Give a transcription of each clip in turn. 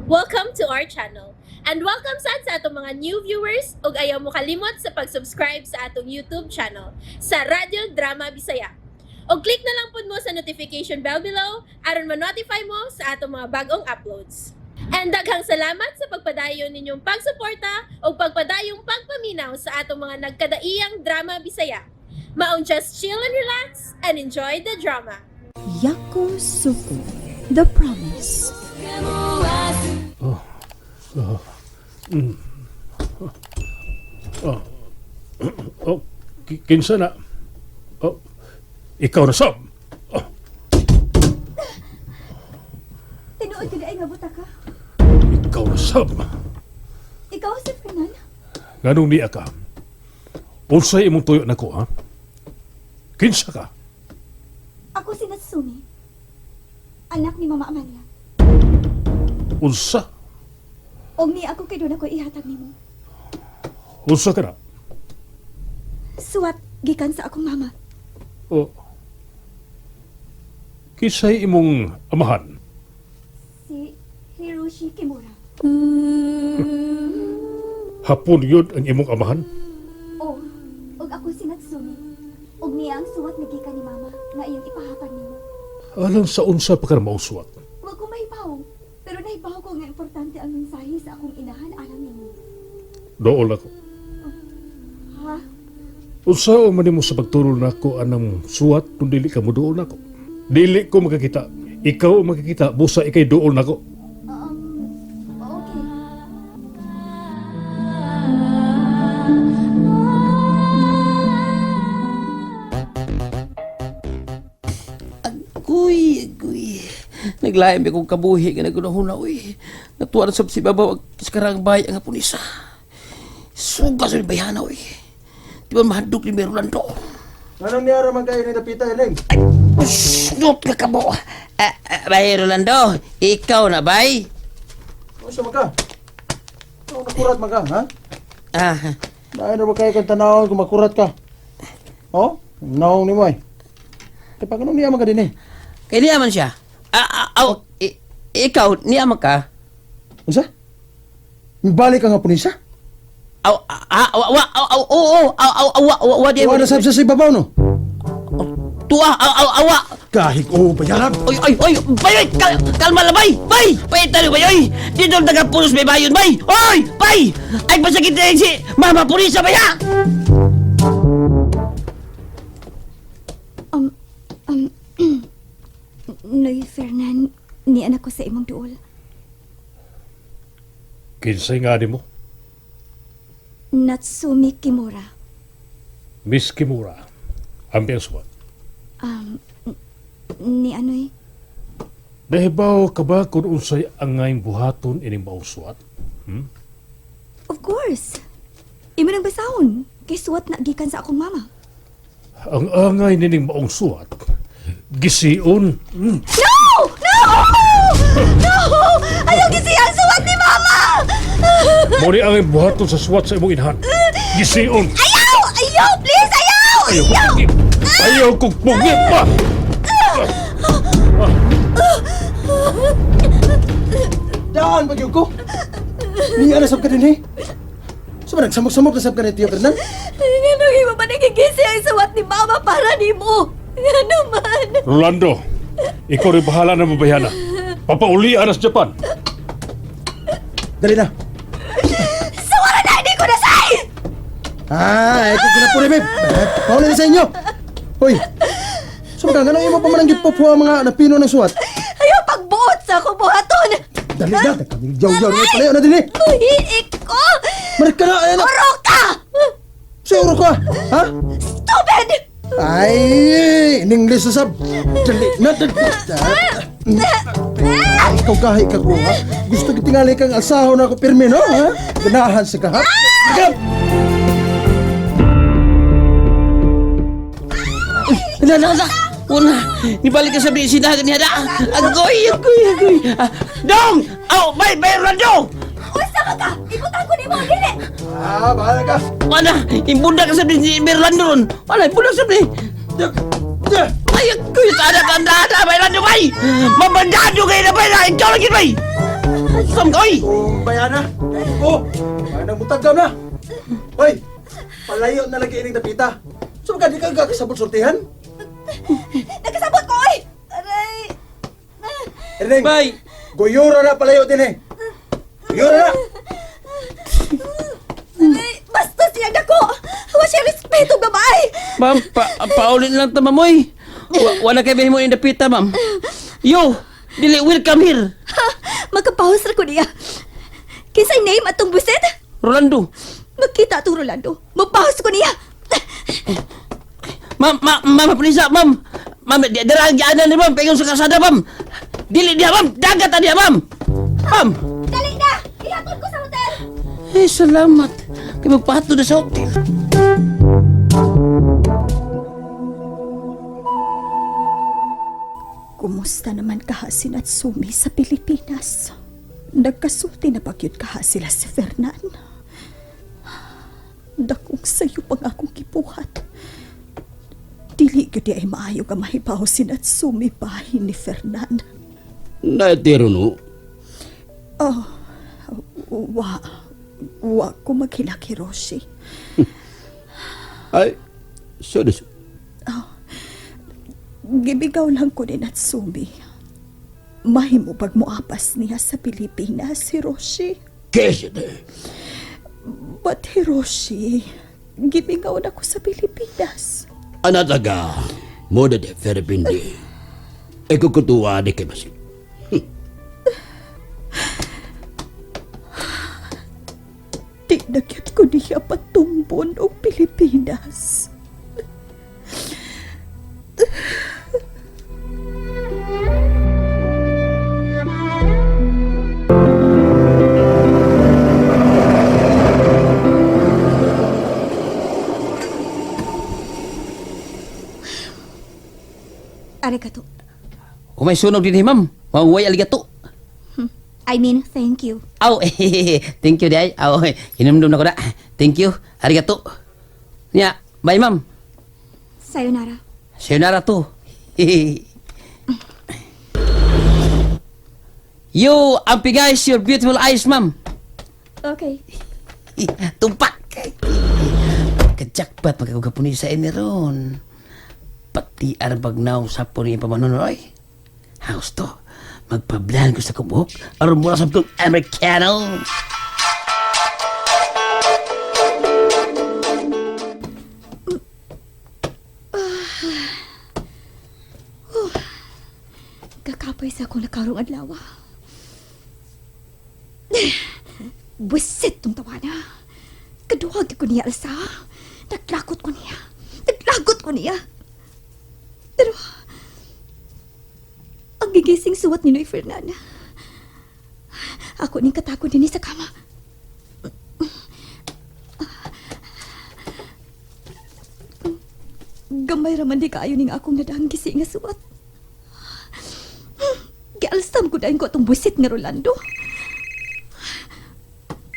Welcome to our channel. And welcome sad sa atong mga new viewers ug ayaw mo kalimot sa pag-subscribe sa atong YouTube channel sa Radyo Drama Bisaya. Og click na lang pud mo sa notification bell below aron ma-notify mo sa atong mga bagong uploads. And daghang salamat sa pagpadayon ninyong pagsuporta ug pagpadayong pagpaminaw sa atong mga nagkadaiyang drama Bisaya. Maong just chill and relax and enjoy the drama. Yakusoku, The Promise. Oh, kinsa na? Oh, ikaw na sab. Oh, Tinuod ka ay nga buta ka. Ikaw na sab. Ikaw si Fernan? Nganong niya ka? Unsay imong tuyo nako, ha? Kinsa ka? Ako si Natsumi. Anak ni Mama Amalia. Unsa? Og ni ako kay doon ako ihatag nimo. Unsa ka na? Suwat gikan sa akong mama. Oh. Kinsay imong amahan? Si Hiroshi Kimura. Hapon yun ang imong amahan? O, og ako si Natsumi. Og niya ang suwat nga gikan ni Mama nga iyang ipahatag nimo. Alang sa unsa pa ka na mausuwat? Wa ko mahibaw. Pero nahibaw ko nga importante ang mensahe sa akong inahan alang nimo. Dool ako. Ha? Unsa o man nimo sa pagturol nako anang suwat kung dili ka mo dool nako? Dili ko makakita. Ikaw ang makakita, busa ikay dool nako. Okay. Agoy, agoy. Naglaim ba kong kabuhi nga nagunahuna, uy. Natuwa na sab si Babaw, sa karang bahay ang punisa. Suga sa bayana, uy. Di ba mahadok ni Merulando? Anong niyara man kayo ni Dapita, Eleng? Snot ka kabo. Ah, ah, bay, Rolando, ikaw na, bay. Unsa man ka? Oh, nakurat man ka, ha? Ah, Dahil na ba kayo kang tanawon kung makurat ka? Oh? Naong ni mo ay. Kaya pag anong niya man ka din eh? Kay niya man siya. Ah, ah, aw, ikaw, niya man ka. Unsa? Mibalik ka nga punisa? Aw, ah, ah, wa, wa, aw, aw, oo, aw, aw, aw, wa, wa, wa, di, Wala na sab sa babaw no? Tuwa, aw, aw, awa. Kahig oo, bayaran. Oy, oy, oy, bay, oy, kalma la, bay, bay, bay, talo, bay, oy, dito ang taga-pulos, may bayon, bay, oy, bay, ay, pasakit na si Mama Purisa, bay, ha? Um, um, Noy Fernan, ni anak ko sa imong duol. Kinsay nga nimo? Natsumi Kimura. Miss Kimura. Ang suwat. Um, ni anoy, Nahibaw ka ba kung unsay angayng buhaton ining mausuwat? Of course. Imo nang basahon. Kay suwat na gikan sa akong mama. Ang angay nining maong suwat, gision. No! No! No! Ayaw gisihan suwat ni mama! Mo ni angay buhaton sa suwat sa imong inahan. Gision. Ayaw! Ayaw! Please! Ayaw! Ayaw kong pungit. Ayaw kong pungit pa! Daan ba gyud ko? Niya na sab ka din eh. So ba nagsamok-samok na sab ka ni Tio Fernan? Nga nang imo pa nagigisi ang suwat ni mama para nimo. Nga naman. Rolando, ikaw rin bahala na mabayana. Papaulian na sa Japan. Dali na. Suwara na! Hindi ko na say! Ah, ito kinapuri, babe. Eh, pauli na sa inyo. Hoy. So ba nga imo pa man ang gipupwa mga napino ng suwat? Ayaw pagbuot sa akong buhaton! Dali na, jaw-jaw na palayo na din eh. Muhiik ko! Marka na, ayan na. Uro ka! Siguro ka, ha? Stupid! Ay, in English na sab. Dali na, dali. Ay, ikaw gahi ka ko, ha? Gusto kitingali kang alsaho na ako pirmi, no? Ha? Ganahan sa ka, ha? Gab! Na, na, na, una, nibalik ka sa bisinagan niya, na, agoy, agoy, agoy, ah, dong, aw, bay, bay, Rolando, Unsa man ka? Ibutan ko nimo dili! Ah, bahala ka. wala, imbunda ka sa si Rolando ron, wala, imbunda sa ni, ay, agoy, tada, tanda, bay, Rolando, bay, mabandado kayo na, bay, na, ikaw lang yun, bay. Sam ka, oy! Oh, bayana. Oh, bayana mutagam na. Hoy, palayo na lagi ining dapita. So di ka kasabot sortihan? Nagkasabot ko, oy! Aray! Erning, Bay! guyura na palayo din eh. Guyura na! Aray! Bastos niya dako! Wa siya respeto babae! Ma'am, paulit lang ta, ma'am, oy. Wala kay mo in dapita, ma'am. Yo! Dili, welcome here! Ha! Magkapahos ra ko niya. Kinsay name atong buset? Rolando. Magkita atong Rolando. Mapahos ko niya. Ma'am, ma'am, ma'am, Punisa, ma'am. Ma'am, dira ang gianan ni ma'am, paingon sa kasada, ma'am. Dili diha, ma'am. Dagat na diha, ma'am. Ma'am. Dali na! Ihatod ko sa hotel! Eh, salamat. Kay magpahatod na sa hotel. Kumusta naman kaha si Natsumi sa Pilipinas? Nagkasulti na bagyod kaha sila si Fernan. Dakong sayo pang akong gibuhat. Dili gyud ay maayo ka mahibaw si Natsumi bahin ni Fernan. Naitiro no. Oh, wa, wa ko maghilak, Hiroshi. Ay, sorry. Gibigaw lang ko ni Natsumi. Mahimo pag moapas niya sa Pilipinas, Hiroshi. Kesa de. But Hiroshi, gibigaw na ko sa Pilipinas. Anataga, moda de Feripindi. Eko kutuwa de kemasi. Di na gyud ko niya patumbon og Pilipinas. Arigato. Kung may sunog din, ma'am. Maway aligato. I mean, thank you. Aw, thank you, day. Aw, hinumdum na ko na. Thank you. Arigato. Nya, bye, ma'am. Sayonara. Sayonara to. You ampigays your beautiful eyes, ma'am. Okay. Tumpak! Kajakpat magkakagapuni sa ini ron. Pati arbag naw sa puni pamanon, oy. House to. Magpablan ko sa kubuhok. Aron mura sa kong Americano. Kakapoy sa akong nakarong adlaw. Busit tong tawana. Kaduhag ko niya, Elsa. Naglakot ko niya. Naglagot ko niya. Pero, ang gigising suwat ni Noy Fernan. Ako ning katakot din sa kama. Gamay raman di kaayo ning akong nadaang gising nga suwat. Gialsam ko dahil ko atong busit nga Rolando.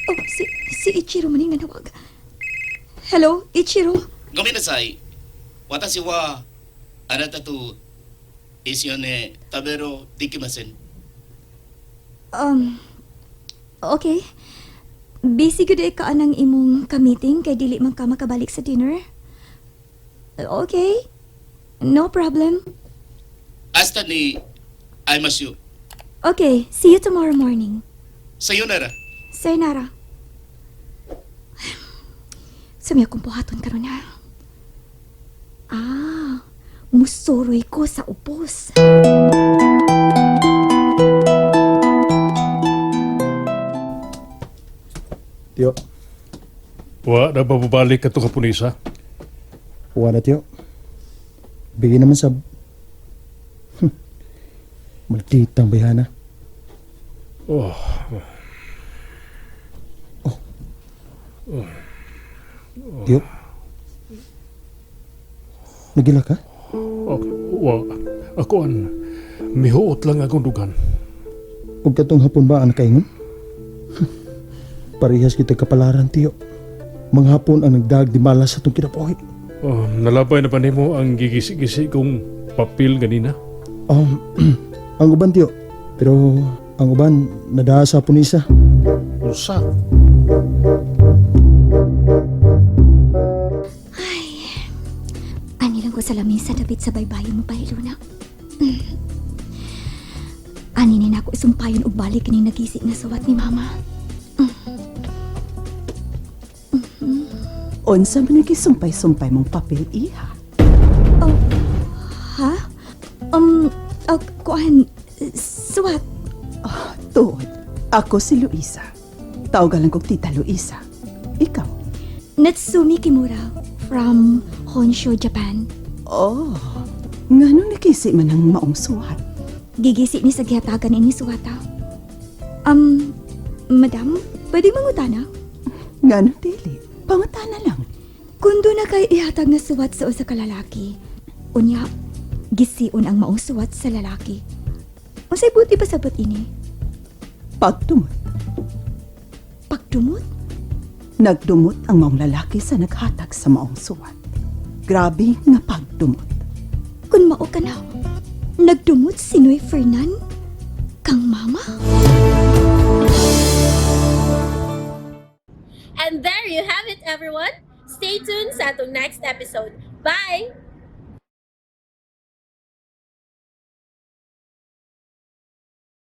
Oh, si Ichiro maning nanawag. Hello, Ichiro. ごめんなさい。私はあなたと一緒に食べるできません。 Okay. Busy gud ka anang imong ka-meeting kay dili man ka makabalik sa dinner. Okay. No problem. 明日に会いましょう。 Okay, see you tomorrow morning. さよなら。 Sayonara. Sumi akong buhaton karon ha. Ah, musuroy ko sa ubos. Tiyo, Wa na bababalik ka to kapunisa. wala tiyo. Bigay naman sa... Malditang bayana. Oh, Tiyo. Nagila ka? oh, wa. Ako an mihuot lang akong dugan. Huwag katong hapon ba ang nakaingon? Parehas kita kapalaran, tiyo. Mga hapon ang nagdag di malas sa itong kinabuhi. Oh, nalabay na ba nimo ang gigisi-gisi kong papel ganina? Ang uban, tiyo. Pero Ang uban nadaa sa punisa. Unsa? Ani lang ko sa lamisa dapit sa baybayin mo pahiluna. Ani ni nako isumpayon og balik kining nagisi nga suwat ni mama. Unsa man ang gisumpay-sumpay mong papel iha? Oh, ha? Oh, kuan, suwat. Ah, tuod. Ako si Luisa. Tawagan lang kog Tita Luisa. Ikaw? Natsumi Kimura from Honshu, Japan. Oh, nganong nakisi man ang maong suwat? Gigisi ni sa gihatagan ini suwata. Madam, pwede mangutana? Nganong dili? Pangutana lang. Kung doon na kay ihatag nga suwat sa usa ka lalaki, unya, gisiun ang maong suwat sa lalaki. Unsay buti pa sabot ini? Pagdumot. Pagdumot? Nagdumot ang maong lalaki sa naghatag sa maong suwat. Grabe nga pagdumot. Kung mao ka na, nagdumot si Noy Fernan? Kang mama? And there you have it, everyone. Stay tuned sa atong next episode. Bye!